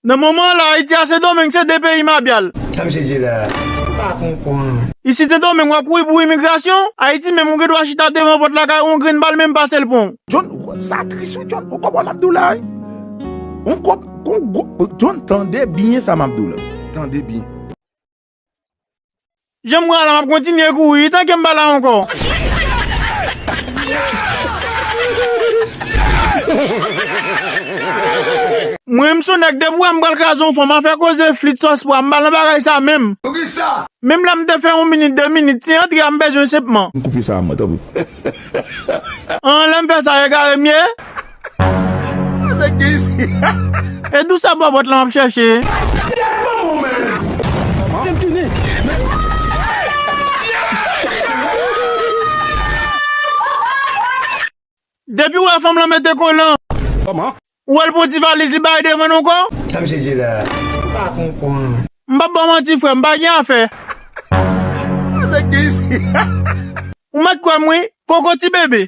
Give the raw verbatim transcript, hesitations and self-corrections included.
Nan moman an la, Ayiti a Sendomeng se de peyi mabyal. Sa misye di la? M pa konprann. Isit Sendomeng, w ap kouri pou imigrasyon, Ayiti menm, ou gen dwa chita devan pòt lakay ou, yon grenn bal menm pase l pran w. John, sa tris wi, John. Ou konprann m ap di w la wi. Yon kòb, yon gwo, John, tande byen sa m ap di w la. Tande byen. Jan m wè a la, m ap kontinye kouri, tanke m pa la ankò. Mwen, m se yon nèg, depi w wè m pral kraze yon fanm, afè koze flit, sòspra, m pa nan bagay sa menm. Poukisa? Menm lè m te fè yon minit, de minit, se antre a m bezwen senpman. M koupe sa a mwen, tanpri. An, lè m fè sa, egare m ye. E dou sa bòbòt la m ap chèche. Depi w wè fanm lan mete kolan, kòman? Ou wè l pran ti valiz li bay devan nou ankò? Sa misye di la? M pa konprann. M p ap ba w manti, frè, m pa gen afè. Ou mèt kwè m wi, koko ti bebe.